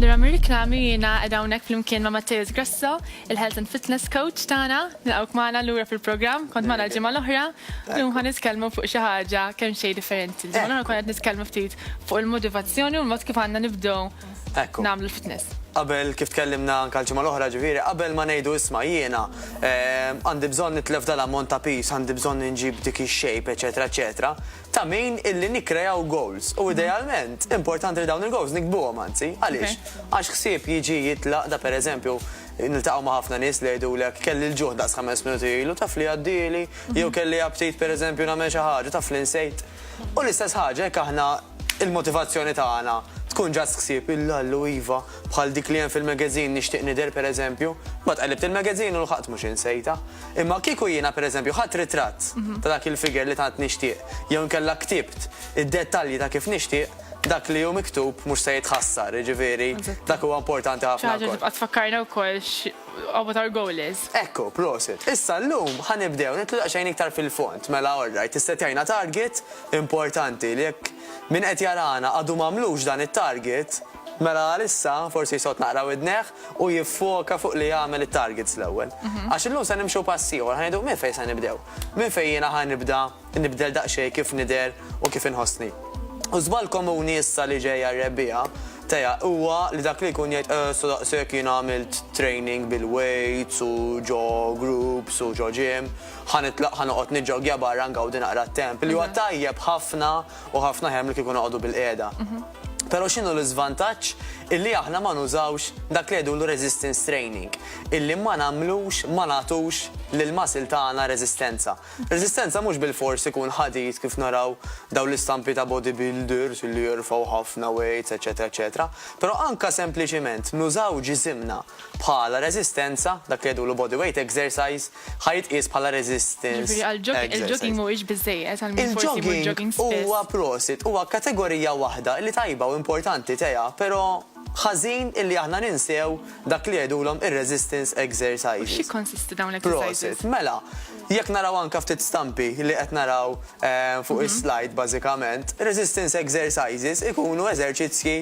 Lura mir-riklami jiena qiegħda hawnhekk flimkien ma' Matteus Grasso, il-Health and Fitness Coach tagħna. Nilqgħuk magħna lura fil-programm, kont magħna l-ġimgħa l-oħra. Illum ħa nitkellmu fuq xi ħaġa kemm xejn differenti. Il-ġimgħa l-oħra konna qed nitkellmu ftit fuq il-motivazzjoni u l-mod kif għandna nibdew nagħmlu l-fitness. Qabel kif tkellimna anke l-ġimgħa l-oħra ġifieri, qabel ma ngħidu isma' jiena għandi bżonn nitlef dal-ammont ta' piż, għandi bżonn inġib dik ix-shape, eċetera, eċetera, Ta' min illi nikkreaw goals u idealment importanti li dawn il-goals niktbuhom anzi. Għaliex? Għax ħsieb jiġi jitlaq da pereżempju niltaqgħu ma' ħafna nies li jgħidulek kelli l-ġuħ daqs ħames minuti ilu taf li għaddieli jew kelli aptit pereżempju nagħmel xi ħaġa taf li nsejt. U l-istess ħaġa jekk aħna il-motivazzjoni tagħna tkun just ħsieb illallu iva bħal dik li hemm fil-magazine nixtieq nidher pereżempju, mbagħad qelibt il-magazine u lħaqt mhux insejtha. Imma kieku jiena pereżempju ħadt ritratt ta' dak il-figure li tant nixtieq, jew inkella ktibt id-dettalji ta' kif nixtieq, dak li hu miktub mhux se jitħassar, jiġifieri dak huwa importanti ħafna Xi ħaġa wkoll. tibqa' tfakkarna wkoll what our goal is. Ekku, prosit. Issa llum ħa nibdew nidħlu daqsxejn iktar fil-fond. Mela all right, issettjajna target importanti li jekk min qed jarana għadu m'għamlux dan it-target, mela għalissa forsi jsott naqra widnejh, u jiffoka fuq li jagħmel it-targets l-ewwel. Għax illum se nimxu pass ieħor, ħa ngħidu minn fejn se nibdew? Minn fejn jiena ħa nibda nibdel daqsxejn kif nidher u kif inħossni? U żball komuni issa li ġejja r-rebbiegħa, Tea, huwa li dak li jkun jgħid eh issa daqshekk jiena għamilt training bil-weights u ġo groups u ġo gym, ħa nitlaq ħa noqgħod niġġoggja barra ngawdi naqra t-temp. Li huwa tajjeb ħafna u ħafna aħjar milli kieku noqogħdu bilqiegħda. Però x'inhu l-iżvantaġġ? Illi aħna ma nużawx dak li jgħidulu resistance training, illi ma nagħmlux, ma nagħtux lill-muscle tagħna reżistenza. Reżistenza mhux bilfors ikun ħadid kif naraw dawn l-istampi ta' bodybuilders illi jerfgħu ħafna weights eċċetera eċċetera, però anke sempliċiment nużaw ġisimna bħala reżistenza, dak li jgħidulu body weight exercise, ħa jitqies bħala resistance Ġifieri għall-jogging, il-jogging exercise. mhuwiex biżżejjed għal min forsi jmur Il-jogging jogging spiss. huwa prosit, huwa kategorija waħda li tajba u importanti Tea, però ħażin illi aħna ninsew dak li jgħidulhom ir-resistance U exercises. x'jikkonsistu dawn l-exercises? Prosit. Mela, jekk naraw anke ftit stampi li qed naraw fuq is-slide bażikament, resistance exercises ikunu eżerċizzji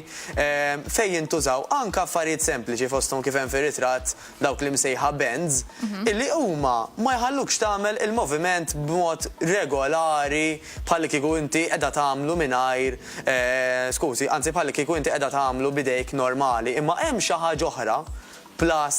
fejn jintużaw anke affarijiet sempliċi fosthom kif hemm fir-ritratt dawk li msejħa bands, illi huma ma jħallukx tagħmel il-moviment b'mod regolari bħallikieku inti qiegħda tagħmlu mingħajr, skużi, anzi bħallikieku inti qiegħda tagħmlu b'idejk normali. Imma hemm xi ħaġa oħra plus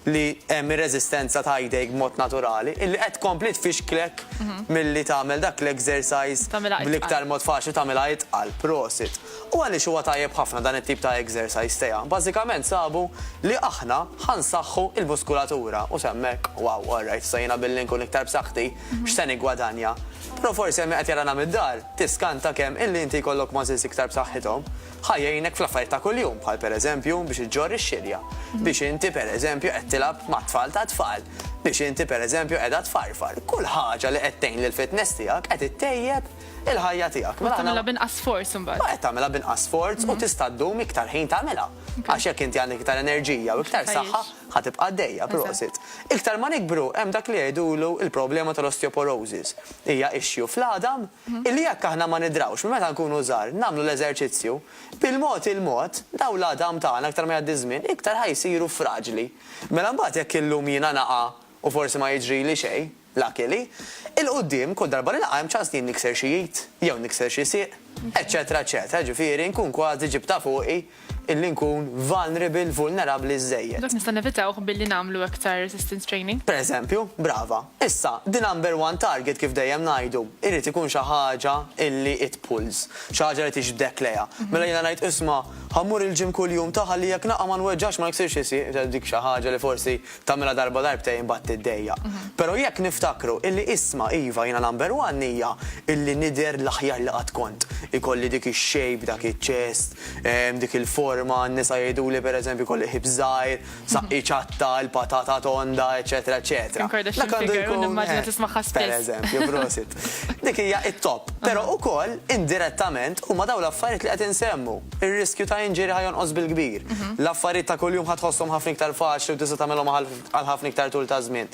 li hemm ir-reżistenza ta' jdejk b'mod naturali illi qed tkompli tfixklek milli tagħmel dak l-exercise bl-iktar mod faċli u tagħmilha itqal. Prosit. U għaliex huwa tajjeb ħafna dan it-tip ta' exercise Thea? Bażikament sabu li aħna ħa nsaħħu l-muskulatura u s'hemmhekk, wow, alright, issa jiena billi nkun iktar b'saħħti, x'se niggwadanja? Però forsi hemm min qed jarana mid-dar, tiskanta kemm illi inti jkollok muscles iktar b'saħħithom ħa jgħinek fl-affarijiet ta' kuljum, bħal pereżempju biex iġġorr ix-xirja, biex inti pereżempju qed tilgħab mat-tfal tat-tfal, biex inti pereżempju qiegħda tfarfar. Kull ħaġa li qed tgħin lill-fitness tiegħek qed ittejjeb il-ħajja tiegħek. Mela tagħmilha b'inqas sforz imbagħad. Ma qed tagħmilha b'inqas sforz u tista' ddum iktar ħin tagħmilha. Għax jekk inti għandek iktar enerġija u iktar saħħa, ħa tibqa' għaddejja, prosit. Iktar ma nikbru hemm dak li jgħidulu l-problema tal-osteoporosis. Hija issue fl-għadam illi jekk aħna ma nidrawx minn meta nkunu żgħar nagħmlu l-eżerċizzju, bil-mod il-mod dawn l-għadam tagħna iktar ma jgħaddi ż-żmien iktar ħa jsiru fraġli. Mela mbagħad jekk illum jiena naqa' u forsi ma jiġrili xejn, Luckily, 'il quddiem kull darba li naqa' hemm ċans li jien nikser xi id, jew nikser xi sieq, eċċetera eċċetera, ġifieri nkun kważi ġibtha fuqi illi nkun vulnerable, vulnerabbli żżejjed. Dak nista' nevitawh billi nagħmlu aktar resistance training. Per eżempju, brava. Issa, the number one target kif dejjem ngħidu, irid ikun xi ħaġa illi it pulls, xi ħaġa li tiġbdek lejha. Mela jiena ngħid isma' ħa mmur il-gym kuljum ta' ħalli jekk naqa' ma nweġġax ma niksirx xi sieq, dik xi ħaġa li forsi Tagħmilha darba darbtejn imbagħad tiddejjaq. Però jekk niftakru illi isma' iva jiena number one hija illi nidher l-aħjar li qatt kont. Ikolli dik ix-shape, dak iċ-chest, dik il-forma, n-nisa jgħiduli pereżempju jkolli ħips żgħir, saqqi ċatta, il-patata tonda, eċċetera eċċetera. Kim Kardashian figure u nimmaġina tismagħha spiss. Pereżempju, prosit. Dik hija t-top. Però ukoll indirettament huma dawn l-affarijiet li qed insemmu. Ir-riskju ta' injury ħa jonqos bil-kbir. L-affarijiet ta' kuljum ħa tħosshom ħafna iktar faċli u tista' tagħmilhom għal ħafna iktar tul ta' żmien.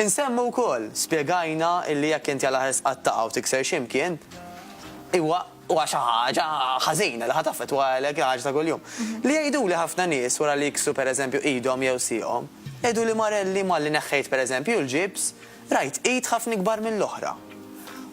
Insemmu wkoll, spjegajna illi jekk inti għal aħres qatt taqa' u tikser xi mkien, huwa Huwa xi ħaġa ħażina li ħa taffettwalek il-ħaġa ta' kuljum. Li jgħiduli ħafna nies wara li jiksu pereżempju idhom jew sieqhom, jgħiduli Marelli malli neħħejt pereżempju l-ġibs, rajt id ħafna ikbar mill-oħra.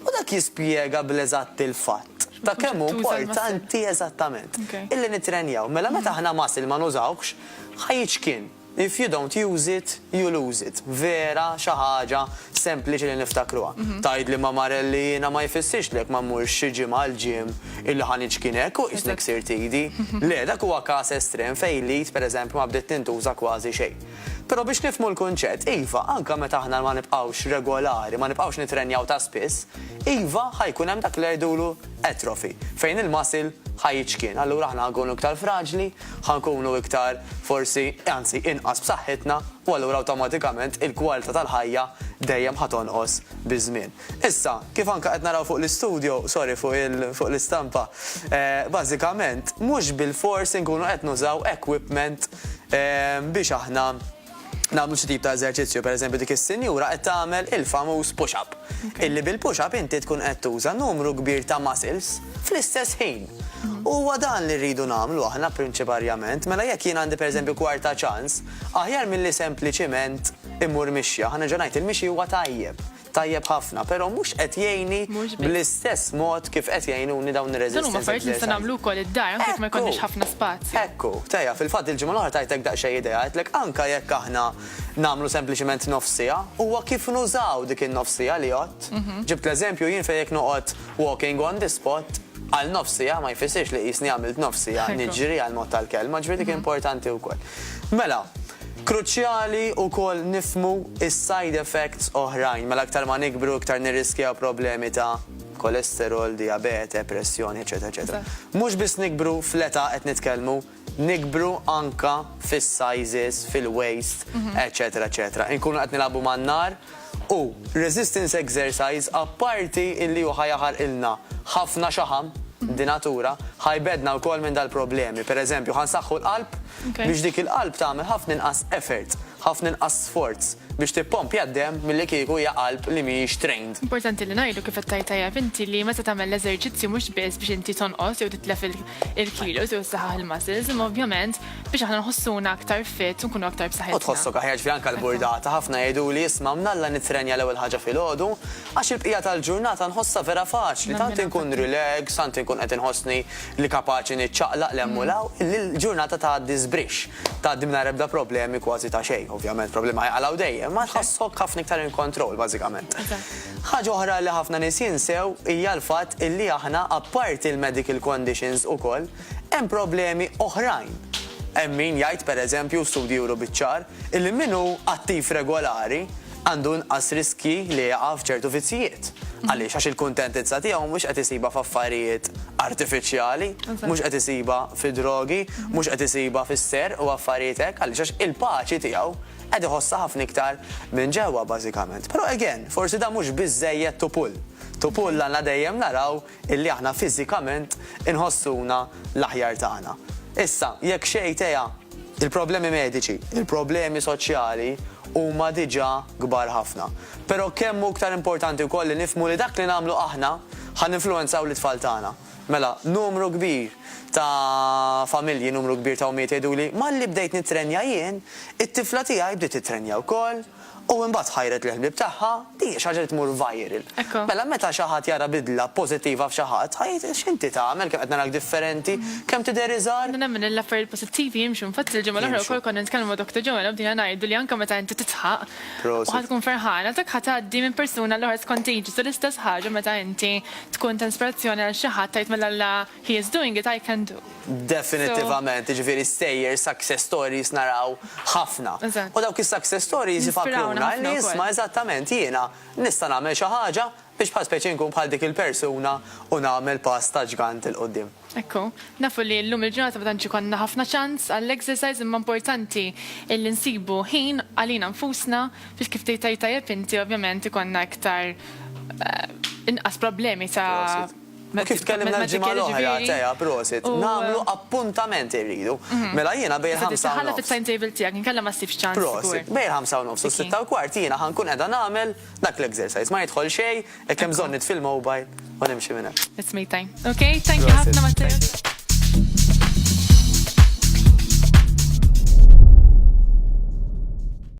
U dak jispjega bl-eżatt il-fatt ta' kemm hu importanti eżattament illi nittrenjaw. Mela meta aħna muscle ma nużawhx, ħa jiċkien. If you don't use it, you lose it. Vera xi ħaġa sempliċi li niftakruha. Tgħidli ma Marelli jiena ma jfissirx li jekk ma mmurx xi ġimgħa l-gym illi ħa niċkien hekk u qisni ksirt idi. Le, dak huwa każ estrem fejn l-id pereżempju ma bdiet tintuża kważi xejn. Però biex nifhmu l-kunċett, iva, anke meta aħna ma nibqgħux regolari, ma nibqgħux nittrenjaw ta' spiss, iva ħa jkun hemm dak li jgħidulu atrophy, fejn il-muscle ħa jiċkien. Allura aħna ħa nkunu iktar fraġli, ħa nkunu iktar forsi, anzi inqas b'saħħitna u allura awtomatikament il-kwalità tal-ħajja dejjem ħa tonqos biż-żmien. Issa, kif anke qed naraw fuq l-istudio, sorry fuq il, fuq l-istampa, bażikament mhux bilfors inkunu qed nużaw equipment biex aħna nagħmlu xi tip ta' eżerċizzju, pereżempju dik is-sinjura qed tagħmel il-famuż push-up. Illi bil-push-up inti tkun qed tuża numru kbir ta' muscles fl-istess ħin. U huwa dan li rridu nagħmlu aħna prinċiparjament, mela jekk jien għandi pereżempju kwarta ċans, aħjar milli sempliċiment immur mixja, ħa nerġa' ngħid il-mixi huwa tajjeb. Tajjeb ħafna, però mhux qed jgħinni bl-istess mod kif qed jgħinuni dawn ir-resistance exercises. Dan huma affarijiet li nistgħu nagħmlu wkoll id-dar anke jekk ma jkollniex ħafna spazju. Ekku, Teja, fil-fatt il-ġimgħa l-oħra tajtek daqsxejn idea, għedtlek anke jekk aħna nagħmlu sempliċement nofs siegħa, huwa kif nużaw dik in-nofs siegħa li għodt. Ġibt l-eżempju jien fejn jekk noqgħod walking on the spot għal nofs siegħa ma jfissirx li qisni għamilt nofs siegħa niġri għall-mod tal-kelma, ġifieri dik importanti wkoll. Mela, Kruċjali wkoll nifhmu s-side effects oħrajn. Mela aktar ma nikbru iktar nirriskjaw problemi ta' kolesterol, dijabete, pressjoni, eċċetera eċċetera. Mhux biss nikbru fl-età qed nitkellmu, nikbru anka fis-sizes, fil-waist, eċċetera eċċetera. Inkunu qed nilagħbu man-nar u resistance exercise apparti illi hu ħa jaħarqilna ħafna xaħam, di natura, ħa jbegħdna wkoll minn dal-problemi. Per eżempju, ħa nsaħħu l-qalb biex dik il-qalb tagħmel ħafna inqas effort, ħafna inqas sforz biex tippompja d-demm milli kieku hija qalb li mhijiex trained. Importanti li ngħidu kif qed tgħid tajjeb inti li meta tagħmel l-eżerċizzju mhux biss biex inti tonqos jew titlef il-kilos jew issaħħaħ il-muscles imma ovvjament biex aħna nħossuna aktar fit u nkunu aktar b'saħħitna. U tħossok aħjar, ġifieri anke l-burdata, ħafna jgħiduli isma' mnalla nittrenja l-ewwel ħaġa filgħodu, għax il-bqija tal-ġurnata nħossha vera faċli, tant inkun relax, tant inkun qed inħossni li kapaċi niċċaqlaq 'l hemm u 'l hawn, illi l-ġurnata tgħaddi żbrixx, tgħaddi mingħajr ebda problemi kważi ta' xejn. Ovvjament problemi ħa jinqalgħu dejjem, imma tħossok ħafna iktar in control bażikament. Ħaġa oħra li ħafna nies jinsew hija l-fatt illi aħna apparti l-medical conditions ukoll, Hemm problemi oħrajn. Hemm min jgħid, per eżempju, studji juru biċ-ċar, illi min hu attiv regolari għandu inqas riskji li jaqa' f'ċertu vizzjijiet. Għaliex? Għax il-kuntentizza tiegħu mhux qed isibha f'affarijiet artifiċjali, mhux qed isibha fid-drogi, mhux qed isibha fis-serq u affarijiet hekk. Għaliex? Għax il-paċi tiegħu qed iħossha ħafna iktar minn ġewwa bażikament. Però again, forsi dan mhux biżżejjed to pull. To pull għandna dejjem naraw illi aħna fiżikament inħossuna l-aħjar tagħna. Issa, jekk xejn Tea, il-problemi mediċi, il-problemi soċjali huma diġà kbar ħafna. Però kemm hu iktar importanti wkoll li nifhmu li dak li nagħmlu aħna ħa ninfluwenzaw lit-tfal tagħna. Mela, numru kbir ta' familji, numru kbir ta' ommijiet jgħiduli, malli bdejt nittrenja jien, it-tifla tiegħi bdiet tittrenja wkoll, U imbagħad ħajret lill-ħbieb tagħha, din hija xi ħaġa li tmur viral. Mela meta xi ħadd jara bidla pożittiva f'xi ħadd, ħa jgħid x'inti tagħmel, kemm qed narak differenti, kemm tidher iżgħar. Jiena nemmen li l-affarijiet pożittivi jimxu. Infatti l-ġimgħa l-oħra wkoll konna nitkellmu ma' Doctor Joanna u bdejna ngħidu li anke meta inti tidħaq u ħa tkun ferħana, dak ħa tgħaddi minn persuna għall-oħra it's contagious u l-istess ħaġa meta inti tkun ta' inspirazzjoni għal xi ħadd tgħid mela la he is doing it I can do. Definittivament, jiġifieri stejjer, success stories naraw ħafna. U dawk is-success stories ifakruna li isma' eżattament jiena nista' nagħmel xi ħaġa biex bħal speċi nkun bħal dik il-persuna u nagħmel pass ta' ġgant 'il quddiem. Ekku. Nafu li llum il-ġurnata ma tantx ikollna ħafna ċans għall-exercise imma importanti illi nsibu ħin għalina nfusna biex kif tgħid tajjeb inti ovvjament ikollna iktar inqas problemi ta' U kif tkellimna l-ġimgħa l-oħra, Tea, prosit, nagħmlu appuntament irridu. Mela jiena bejn il-ħamsa u nofs. Daħħalha fit-timetable tiegħek, inkella ma ssibx ċans. Prosit, bejn il-ħamsa u nofs u s-sitta u kwart jiena ħa nkun qiegħda nagħmel dak l-exercise. Ma jidħol xejn, jekk hemm bżonn nitfi l-mobile. U nimxi minn hemm. It's me time. Okay, thank you ħafna Matteo.